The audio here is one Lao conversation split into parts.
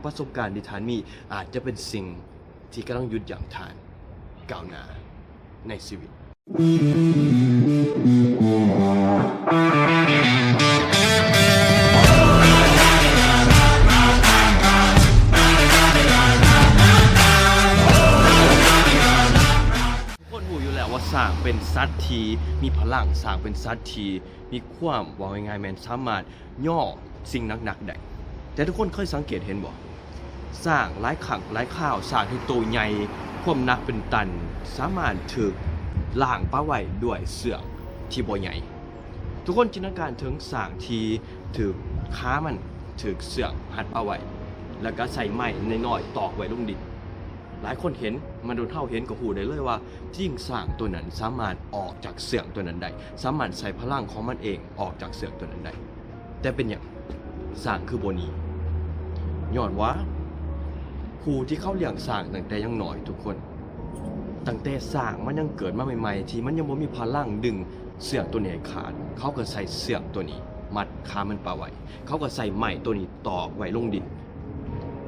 ປະສົບການທີ່ທ່ານມີອາດຈະເປັນສິ່ງທີ່ກຳລັງຢຸດຢັ້ງທ່ານກ້າວໜ້າໃນຊີວິດ. ທຸກຄົນຮູ້ຢູ່ແລ້ວວ່າຊ້າງເປັນສັດທີ່ມີພະລັງ, ຊ້າງເປັນສັດທີ່ມີຄວາມ, ເວົ້າງ່າຍໆ ແມ່ນສາມາດຍໍສິ່ງໜັກໆໄດ້. ແຕ່ທຸກຄົນເຄີຍສັງເກດເຫັນບໍ່? ຊ້າງຫຼາຍຄັ້ງຫຼາຍຄາວ, ຊ້າງທີ່ໂຕໃຫຍ່, ຄວາມໜັກເປັນຕັນ, ສາມາດຖືກລ່າງປະໄວ້ດ້ວຍເຊືອກທີ່ບໍ່ໃຫຍ່. ທຸກຄົນຈິນຕະນາການເຖິງຊ້າງທີ່ຖືກຂາມັນ, ຖືກເຊືອກຮັດປະໄວ້, ແລ້ວກໍໃຊ້ໄມ້ນ້ອຍໆຕອກໄວ້ລົງດິນ. ຫຼາຍຄົນເຫັນ, ມະນຸດເຮົາເຫັນກໍຮູ້ໄດ້ເລີຍວ່າ ຈິງຊ້າງຕົວນັ້ນສາມາດອອກຈາກເຊືອກຕົວນັ້ນໄດ້, ສາມາດໃຊ້ພະລັງຂອງມັນເອງອອກຈາກເຊືອກຕົວນັ້ນໄດ້. ແຕ່ເປັນຫຍັງຊ້າງຄືບໍ່ໜີ? ຍ້ອນວ່າຜູ້ທີ່ເຂົາລ້ຽງຊ້າງຕັ້ງແຕ່ຍັງນ້ອຍທຸກຄົນ, ຕັ້ງແຕ່ຊ້າງມັນຍັງເກີດມາໃໝ່ໆ ທີ່ມັນຍັງບໍ່ມີພະລັງດຶງເຊືອກຕົວນີ້ໃຫ້ຂາດ, ເຂົາກໍໃຊ້ເຊືອກຕົວນີ້ມັດຂາມັນປະໄວ້, ເຂົາກໍໃຊ້ໄມ້ຕົວນີ້ຕອກໄວ້ລົງດິນ.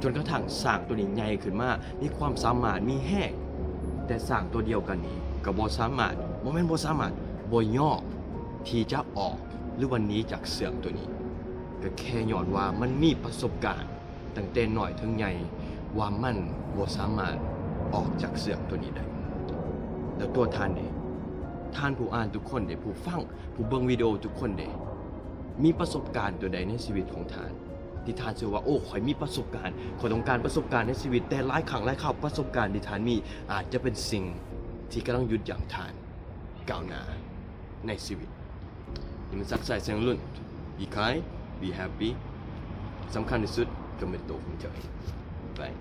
ຈົນກະທັ່ງຊ້າງຕົວນີ້ໃຫຍ່ຂຶ້ນມາ, ມີຄວາມສາມາດ, ມີແຮງ. ແຕ່ຊ້າງຕົວດຽວກັນນີ້ກໍບໍ່ສາມາດ, ບໍ່ແມ່ນບໍ່ສາມາດ, ບໍ່ຍອມທີ່ຈະອອກ ຫຼືວ່າໜີຈາກເຊືອກຕົວນີ້, ກໍແຄ່ຍ້ອນວ່າມັນມີປະສົບການຕັ້ງແຕ່ນ້ອຍເຖິງໃຫຍ່ວ່າມັນບໍ່ສາມາດອອກຈາກເຊືອກຕົວນີ້ໄດ້. ແລ້ວຕົວທ່ານເດ? ທ່ານຜູ້ອ່ານທຸກຄົນເດ, ຜູ້ຟັງ, ຜູ້ເບິ່ງວິດີໂອທຸກຄົນເດ? ມີປະສົບການຕົວໃດໃນຊີວິດຂອງທ່ານ ທີ່ທ່ານເຊື່ອວ່າ ໂອ້ ຂ້ອຍມີປະສົບການ, ຂ້ອຍຕ້ອງການປະສົບການໃນຊີວິດ, ແຕ່ຫຼາຍຄັ້ງຫຼາຍຄາວປະສົບການທີ່ທ່ານມີອາດຈະເປັນສິ່ງທີ່ກຳລັງຢຸດຢັ້ງທ່ານກ້າວໜ້າໃນຊີວິດ. ຢ່າລືມຊັກຊາຍແຊງລຸນ, be kind, be happy. ສຳຄັນທີ່ສຸດກໍແມ່ນໂຕຂອງເຈົ້າເອງ. Bye.